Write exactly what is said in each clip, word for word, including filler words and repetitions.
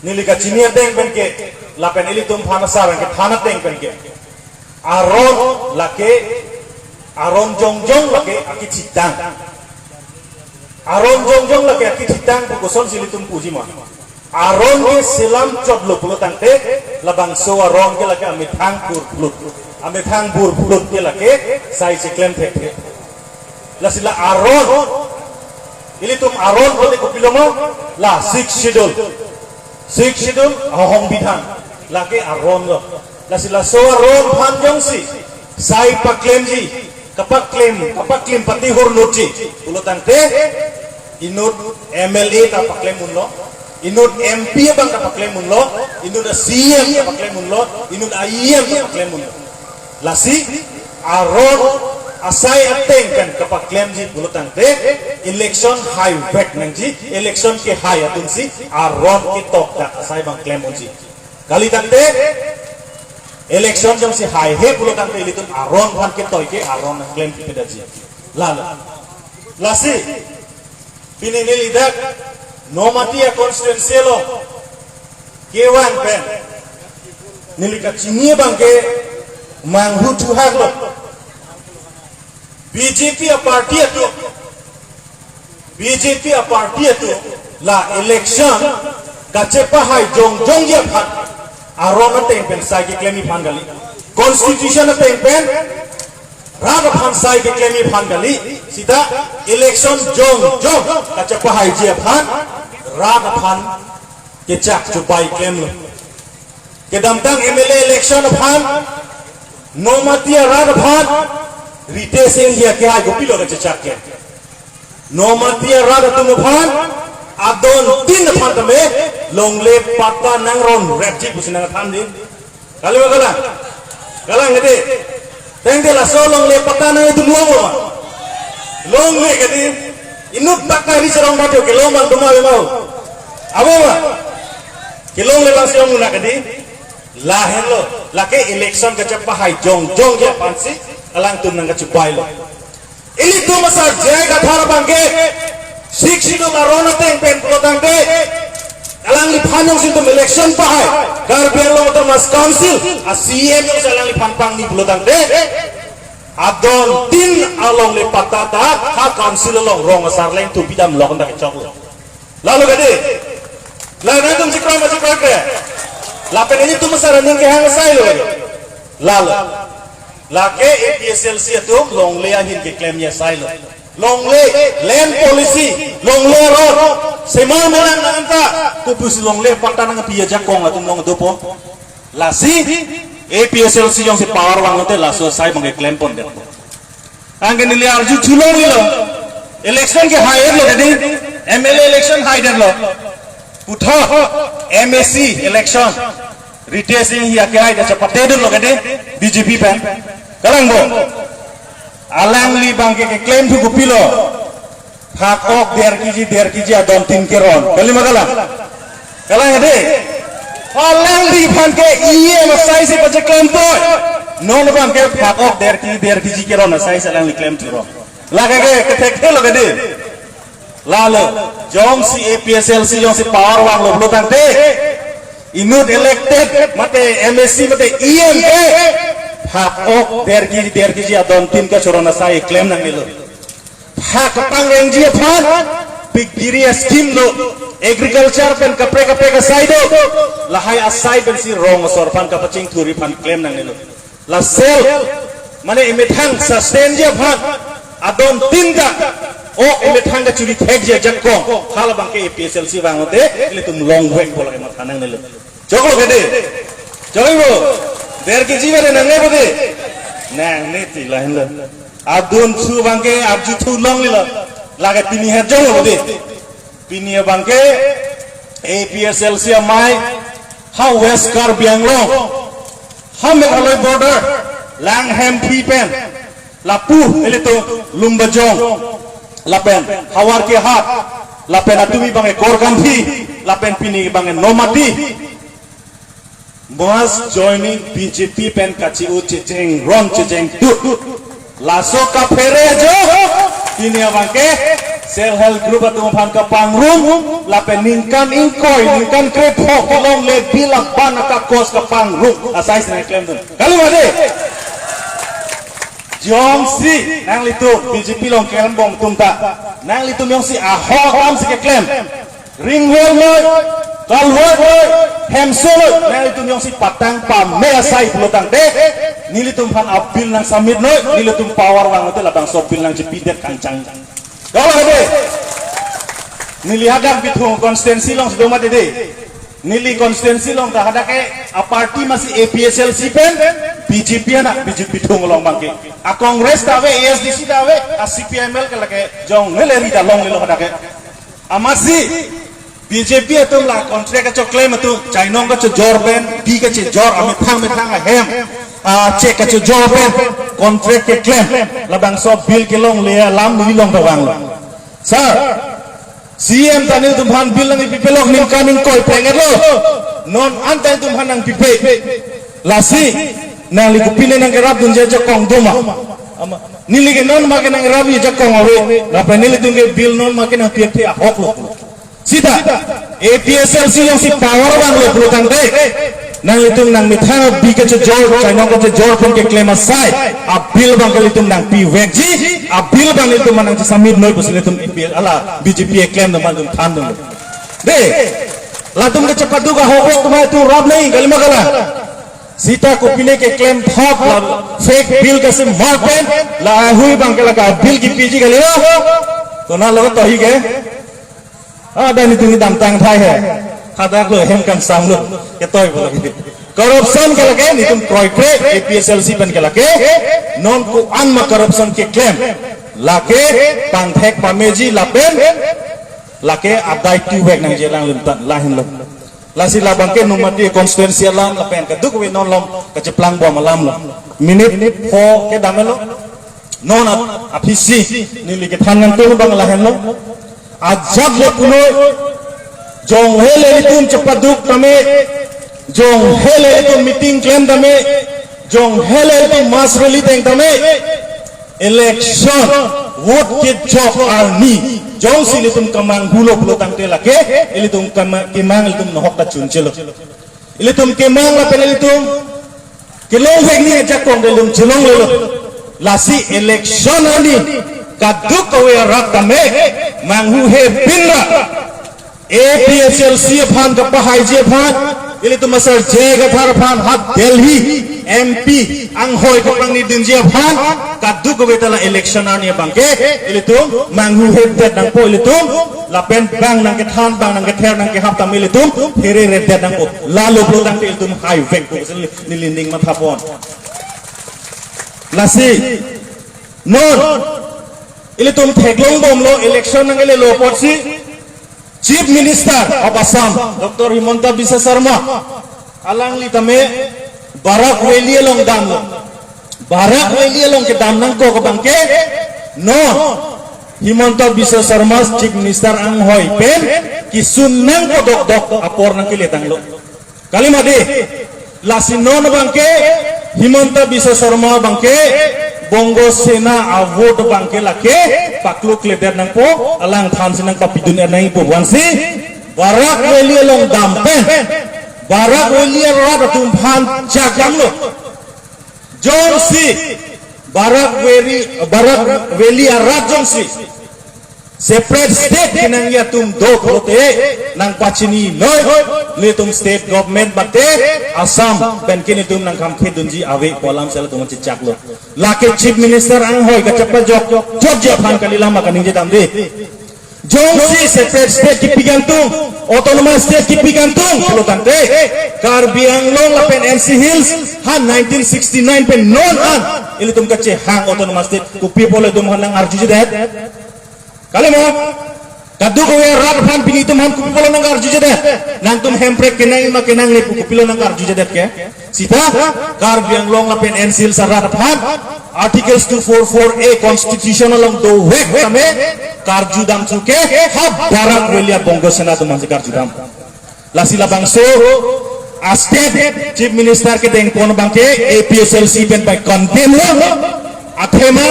Neli kachini ateng pen ke, lapen ilitum aphan asar ke than ateng pen ke, aron lake, aron jongjong lake akithitang. Aron jongjong lake akithitang pu kosonsi ilitum puji ma? Aron ke selam chotlo pulo tangte, labangso aron ke lake amethang purphlut, amethang purphlut ke lake sai cheklem thekthe. Lasi la aron, ilitum aron kote kopilo ma? La Sixth Schedule. Sixth Schedule, ahombidhan, lake aron lo. Lasi laso aron aphan jongsi sai paklemji, kapaklem, kapaklem pati hurnutji pulo tangte, inut M L A ta paklem unlo, inut M P abang ta paklem unlo, inut a C M ta paklem unlo, inut a E M ta paklem unlo. Lasi aron asai ateng pen kapaklemji pulo tangte, election haivek nangji, election kehai atumsi aron ketok dak asai abang klem unji. Kali tangte, election jongsi haihe pulo tangte, ilitum aron aphan ketoi ke aron klem kepedetji. Lalo. Lasi, pini neli dak Nomati a constituency along kevang pen, neli kachini abang ke manghu thuhak lo. B J P a party atum, B J P a party atum la election kachepahai jongjongji aphan aron ateng pen sai keklemji aphan kali. Constitution ateng pen rat aphan sai keklemji aphan kali. Sita election jongjong kachepahaiji aphan rat aphan kechak chubai klemlo. Kedamtang M L A election aphan Nomati arat aphan Ritesh Enghi akehai kopilo kachechak ke? Nomati arat atum aphan adon tin aphan tame longle patta nangronrepji pusi nangthan dei. Kali ma kalang? Kalang kedi. Tangte laso longle patta nangtum longlo ma? Longle kedi. Inut tak kari serong radio kelong abang duma be mau. Abo ma? Kelongle abang si ong una kedi. Lahenlo, lake election kachepahai jongjongji aphansi alangtum nangkachubailo. Ilitum asar J I Kathar abang ke Sixth Schedule aron ateng pen pulo tangte, alangliphan jongsi itum election pahai, Karbi Anglong Autonomous Council a C M jongsi alangliphan pangni pulo tangte, adon tin alongle patta ta ha council along rong asar leng tu bidam lok dak choklo. Lalo kedi. La nangtum chikram chikram ke. Lapen ilitum asar aning kehang asai lo. Lalo. Lake A P H L C atum longle ahin keklemji asai lo. Longle, land policy, longle aron. Semar melang nang anta, kopusi longle patta nangpi ajakong atum long dopo. Lasi, A P H L C jongsi power vanglote laso asai abang keklem pon det. Anke neli arju thulong ilo. Election kehai lo kedi, M L A election hai det lo. Puthot M A C election Ritesh Enghi akehai ta chepate det lo kedi, B J P pen. Kalang bo. Alangli abang ke keklem thu kopilo. Phak ok der kg, der kg adon tin keron. Kali ma kalang? Kalang dei. Alangliphan ke E M asai si pacheklem poi. Non abang ke phak ok der kg, der kg keron asai si alangli klem thuron. Lake ke kethekthe lo kedi. Lalo, jongsi A P H L C jongsi power vanglo pulo tangte, inut elected, mate M A C, mate E M ke, phak ok der kg, der kg adon tin kachoron asai klem nangnelo. Phak kepangrengji aphan, pik giri a-scheme do, agriculture pen kaprek kaprek asai do, lahai asai pensi rong asor aphan kapachingthurji aphan klem nangnelo. La self, mane emethang sustainji aphan, adon tin ta, ok emethang kachiri thekji ajakong, halabang ke A P H L C vanglote, ilitum longvek pulo ematha nangnelo. Choklo kedi. Choklo bo. Der kg ba de nangne bo de. Nangne ti lahenlo. Adun thu abang ke arju thulong lilo. Lake pini ha jong bo de. Pini abang ke A P H L C amei ha West Karbi Anglong, ha Meghalaya border, Langhemphi pen, lapu ilitum Lumbajong, lapen Howraghat, lapen atumi abang ke Korkanthi, lapen pini abang ke Nomati. Mass joining B J P pen kachi-o chejeng ron chejeng tut. Laso kaphere jo, pini abang ke Self help group atum aphan kapangrung, lapen ningkan ingkoi, ningkan krepho kelongle bill aban akakos kapangrung asai si nangklemdun. Kali ma dei? Jongsi nanglitum B J P along kelembom atum ta, nanglitum jongsi ahok alam si keklem, ring well noi, culvert noi, hemso noi, nanglitum jongsi patang pame asai pulo tangte, nelitum aphan a-bill nangsubmit noi, nelitum power vanglote labangso bill nangchipidet kangchang. Dolo dei. Neli hadak Bithung constituency along si do mati dei. Neli constituency along ta hadak ke a-party masi A P H L C pen B J P anak, B J P Bithung along abangke. A-Congress ta ave, A S D C ta ave, a-C P I M L ke lake jongle ri ta longlelo hadak ke. Amatsi B J P atum la contract kachoklem atum, chainong kachojor pen, bi kachejor, amethang methang ahem, ah, chek kachojor pen contract keklem, labangso bill kelongle alam neli along ta vanglo. Sir, C M ta nelitum aphan bill nangpipe lok ningkan ingkoi plenglo. Non an ta nelitum aphan nangpipe. Lasi nangli kopine nangkerapdunji ajakong do ma? Ama, neli ke non ma ke nangrapji ajakong ave. Lapen nelitum ke bill non ma ke nangpi-ekthe ahoklo. Sita A P H L C jongsi power vanglo pulo tangte, nanglitum nangmethang bi kachojor, chainong kachojor pen keklem asai a-bill abangke ilitum nangpivekji, a-bill abang ilitum aphan nangchisubmit noi pusi ilitum A P L ala B J P keklem atum aphan ilitum thandun. Dei, latum ke chepaduk ahok ahok atum atum rap nai, kali ma kali. Sita kopine keklem thap la fake bill kasimar pen, la ahui abangke lake a-bill kipiji kali ma? Konatlo tohi ke? Ah, dan itu ni damtang thai he. Hadak lo hem kangsam lo. Ketoi bo lake. Corruption ke lake nelitum kroikre, A P H L C pen ke lake. Non ko-an ma corruption keklem. Lake pangthek pameji lapen lake adai tuvek nangji alam limtan lahenlo. Lasi labangke Nomati constituency alam lapen kadokave non along kacheplangdam alam lo. Minute four ke damlo. Non a-, aphisi neli kethan nangtung abang lahenlo. Ajat le punoi, jonghele ilitum chepaduk tame, jonghele ilitum meeting klem tame, jonghele ilitum mass rally deng tame, election, vote kejok arni jongsi ilitum kemang pulo pulo tangte lake, ilitum kema-, kemang ilitum nohok ta chunchelo. Ilitum kemang lapen ilitum kelongvek ni ajakong ilitum chelonglelo. Lasi election arni kadokave arat tame manghuhe pinra A P H L C aphan kapahaiji aphan, ilitum asar J I Kathar aphan ha Delhi M P anghoi kapangnidunji aphan, kadokave ta la election arni abangke ilitum manghuhedet nangpo ilitum, lapen bang nangkethan, bang nangkether, nangkehap tame ilitum hereredet nangpo. Lalo pulo tangte ilitum haivekpo pusi neli ning mathapon. Lasi non ilitum theklongbomlo, election nanglelo apotsi Chief Minister of Assam, Doctor Himanta Biswa Sarma, alangli tame Barak Valley along damlo. Barak Valley along kedam nangkok abangke non Himanta Biswa Sarma Chief Minister anghoi pen kesung nangkok dokdok apor nangkele tanglo. Kali ma dei, lasi non abangke Himanta Biswa Sarma abangke Bongo Sena a-vote abangke lake paklukledet nangpo, alangphan si nangpapidun-et nangpo, vansi Barak Valley along dam pen, Barak Valley arat atum aphan chak damlo. Jongsi Barak Valley, Barak Valley arat jongsi separate state kenangji atum do pulote nangpachini noi, nelitum state government mate Assam pen ke nelitum nangkhamkhedunji ave pu alam si latum chechaklo. Lake Chief Minister anghoi kachepajok jokji aphan kali, lama kaningje dam dei. Jongsi separate state kipi kangtung, autonomous state kipi kangtung pulo tangte, Karbi Anglong lapen N C Hills ha nineteen sixty-nine pen non an ilitum kachehang autonomous state, kopi apot ilitum aphan nang-arjujedet? Kali ma? Kadokave arat aphan pini itum aphan kopi apotlo nang-arjujedet? Nangtum hemprek kenang ma kenangne pu kopilo nang-arjujedet ke? Sita Karbi Anglong lapen N C Hills arat aphan Articles two four four A Constitution along dovek tame karjudam chuke ha Barak Valley Bongo Sena atum aphansi karjudam. Lasi labangso a-state Chief Minister kedengpon abangke A P H L C pen pai condemn lo. Athema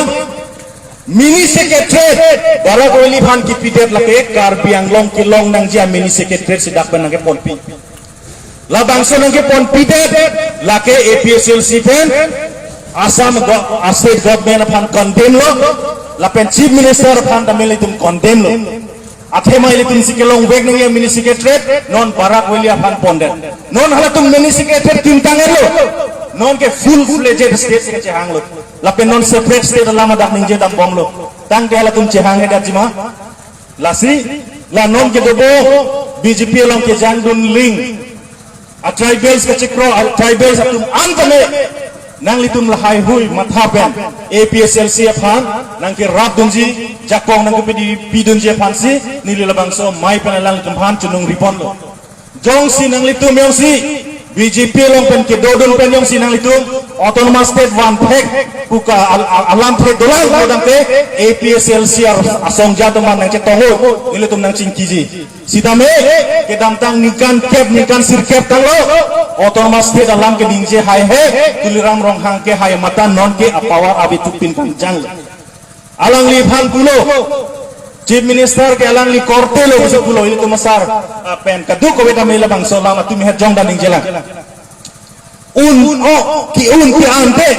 Mini Secretariat Barak Valley aphan kipidet lake Karbi Anglong kelong nangji a-Mini Secretariat si dak pen nangkeponpi. Labangso nangkeponpidet lake A P H L C pen Assam go-, a state government aphan condemn lo, lapen Chief Minister aphan tame ilitum condemn lo. Athema ilitum si kelongvek nangji a-Mini Secretariat non Barak Valley aphan pondet. Non halatum Mini Secretariat kimtang lo. Non ke full-fledged state si kachehang lo. Lapen non separate state alam adak ningje dambom lo. Tangte halatum chehanghe detji ma. Lasi, la non kedo bo B J P along kejangdun ling a-tribals kachekro, a-tribals atum an tame nanglitum lahaihui matha pen A P H L C aphan nangkerapdunji, jakong nangkepidi pidunji aphansi neli labangso amei pen alanglitum aphan choningri ponlo. Jongsi nanglitum jongsi B J P along pen kedodun pen jongsi nanglitum Autonomous State vanthek pu ka al-, al-, alamthe dolang bodangte A P H L C ar-, asongja atum aphan nangchetong-o, ilitum nangchingkiji. Sitame kedamtang ningkan kep, ningkan sirkep tanglo Autonomous State alam keningje haihe, Tuliram Ronghang kehai matan non ke a-power ave chupin kangjang. Alangliphan pulo, Chief Minister ke alangli korte lo pusi pulo, ilitum asar, ah, pen kadokave tame labangso alam atum het jongda ningjelang. Un-o, ke-un ke-an te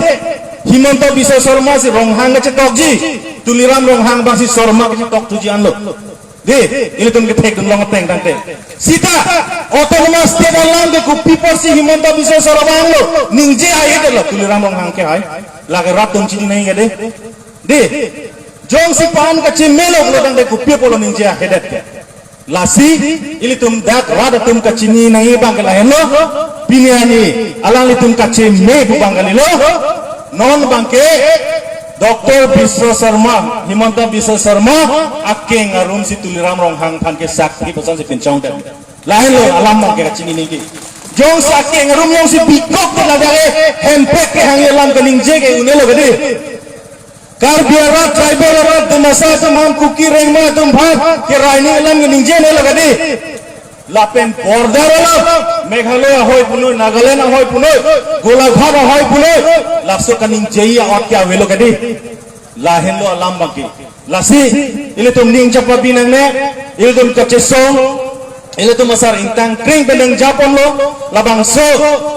Himanta Biswa Sarma si Ronghang kachetokji, Tuliram Ronghang abangsi Sarma kachetokji anlo. Dei, ilitum kethekdun long ateng tangte. Sita, Autonomous State alam ke kopi apotsi Himanta Biswa Sarma vanglo, ningje haihe detlo, Tuliram Ronghang kehai. Lake rat atum chini nangji ke dei. Dei, jongsi pan kachemelo pulo tangte kopi apotlo ningje haihedet ke. Lasi, ilitum dak rat atum kachini nangji abang ke lahenlo, pini arni alanglitum kacheme pu abang kalilo, non abang ke Doctor Biswa Sarma, Himanta Biswa Sarma akeng arum si Tuliram Ronghang aphan kesakhi pasan si pinchongdet. Lahenlo alam abang ke kachini nangji. Jongsi akeng arum jongsi bikok te lake hempek kehang alam keningje ke un-elo ke dei. Karbi arat, tribal arat, Dimasa atum aphan, Kuki Rengma atum aphan kerai nangji alam keningje un-elo ke dei. Lapen border alam, Meghalaya ahoi punoi, Nagaland ahoi punoi, Golaghat ahoi punoi, laso kaningjeji a'ot ke avelo ke dei. Lahenlo alam abang ke. Lasi, ilitum ning chapa binong ne, ilitum kachesong, ilitum asar ingtang kring pen nangjaponlo, labangso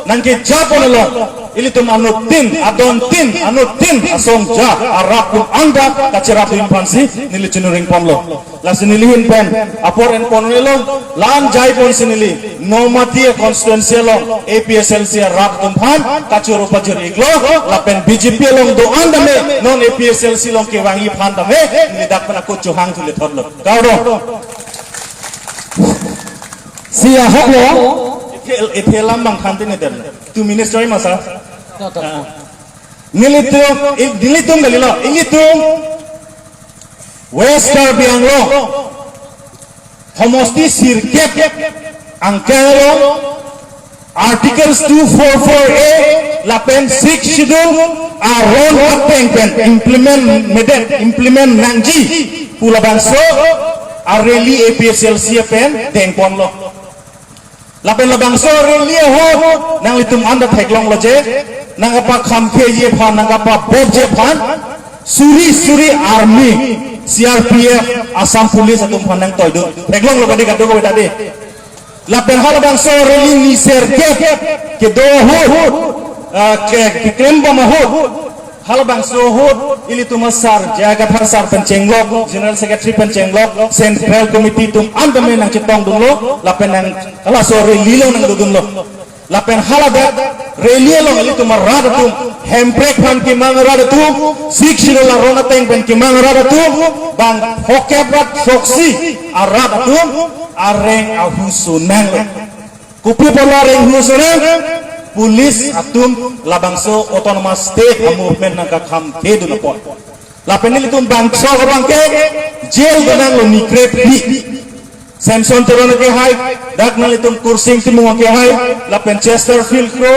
nangkejapon along ilitum anuttin, adontin, anuttin asongja arat atum anta kacherapdun aphansi neli choningri ponlo. Lasi neli ahin pen apor enpon un-elo, la-an jaiponsi neli Nomati constituency along A P H L C arat atum aphan kachoro pajor-iklo, lapen B J P along do-an tame non A P H L C along kevangji aphan tame neli dak pen ako chohang thule thotlo. Kardom. Si ahok lo. Ithe, ithe alam abang than te ne der. Two minutes choi ma sir. To, to. Ah. Nelitum, i-, nelitum kalilo, ilitum West Karbi Anglong homosti sirkep angkang along Articles two four four A lapen Sixth Schedule aron ateng pen implement medet, implement nangji pu labangso a-rally A P H L C pen dengponlo. Lapen labangso a-rally ahut nanglitum anta theklonglo je, nangkapakhamkheji aphan, nangkapabobji aphan suri suri army, C R P F, Assam Police atum aphan nangtoidun. Theklonglo kadi kadokave ta dei. Lapen halabangso a-rally niser ke kedo ahut, ah, ke, keklembom ahut, halabangso ahut ilitum asar J I Kathar sir pen chenglok, General Secretary pen chenglok, Central Committee atum anta me nangchetongdunlo, lapen nang halaso a-rally along nangdodunlo. Lapen haladak rally along ilitum arat atum, hemprek aphan kemang arat atum, Sixth Schedule aron ateng pen kemang arat atum, bang phokep rat throksi arat atum areng ahu sonanglo. Kopi apotlo areng ahu sonang? Police atum labangso Autonomous State a-movement nangkakhamkhedun apot. Lapen ilitum bangso abang ke jail donanglo ni krephli. Samson Teron kehai, dak nanglitum Kursing Timung kehai, lapen Chesterfield Kro,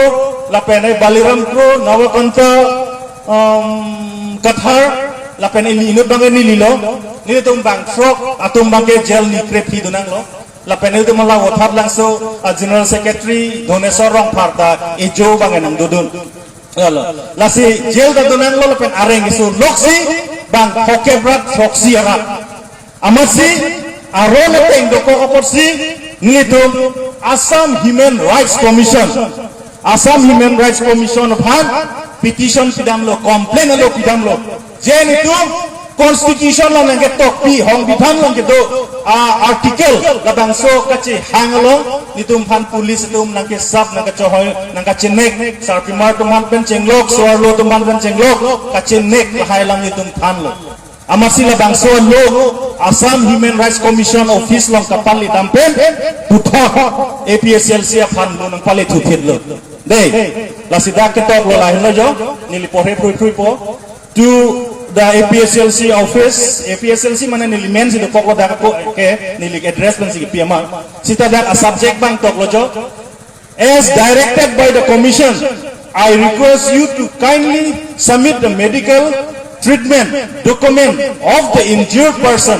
lapen ai Baliram Kro, Nawakanta, um, Kathar, lapen ili inut abang neli lo, nelitum bangso atum abang ke jail ni krephli donanglo. Lapen ilitum hala Vothatlangso a-General Secretary Dhoneswar Rongphar ta ejo abang nangdodun. Lalo. Lasi jail ta donanglo lapen areng keso loksi bang phokep rat throksi arat. Amatsi aron ateng dokok apotsi nelitum Assam Human Rights Commission, Assam Human Rights Commission aphan petition pidamlo, complaint alo pidamlo. Je nelitum constitution along nangketokpi, songbidhan along kedo, ah, article labangso kachehang along nelitum aphan police atum nangkesap, nangkachehoi, nangkachenek, sarpimar atum aphan pen chenglok, so-arlo atum aphan pen chenglok, kachenek lahai alam nelitum thanlo. Amatsi labangso alo Assam Human Rights Commission office along kapale dam pen puthot A P H L C aphan lo nangpale thuphitlo. Dei, lasi dak ketoklo, lahenlo jo, neli porhe phruiphruipo. To the A P H L C office, A P H L C mane neli mensi dokoklo, dak ako ke neli address pensi kipi ama. Sita dak a-subject abang toklo jo. As directed by the commission, I request you to kindly submit the medical treatment document of the injured person,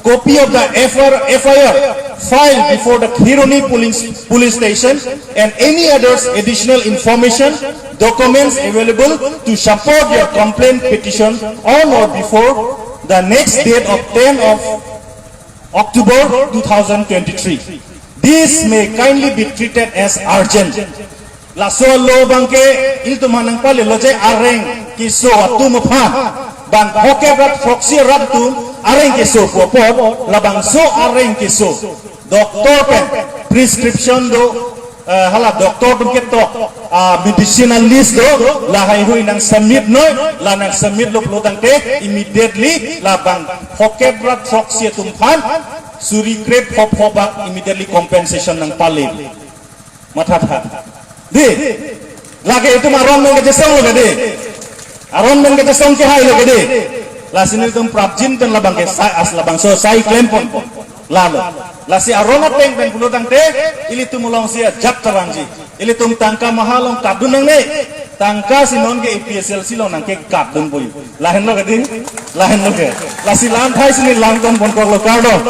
copy of the F I R, F I R filed before the Kheroni police, police station, and any others additional information, documents available to support your complaint petition on or before the next date of ten of October two thousand twenty-three. This may kindly be treated as urgent. Laso alo abangke ilitum aphan nangpalelo je areng keso atum aphan, bang phokep rat throksi arat atum areng keso pu apot, labangso areng keso doctor pen prescription do, eh, hala doctor atum ketok, ah, medicinal list do, lahai hui nang submit noi, la nang submitlo pulo tangte immediately labang phokep rat throksi atum aphan suri krep phopho bak immediately compensation nangpale. Mathatha. Dei, lake itum aron pen kachesonglo ke dei. Aron pen kachesong kehailo ke dei. Lasi nelitum prapjin pen labangke sai, as labangso sai klempon. Lalo. Lasi aron ateng pen pulo tangte ilitum alongsi ajat tarangji. Ilitum tangka maha along katdun nangne. Tangka si nonke A P H L C along nangkekatdun pu. Lahenlo ke dei. Lahenlo ke. Lasi la-an thaisi neli langdun ponkoklo, kardom.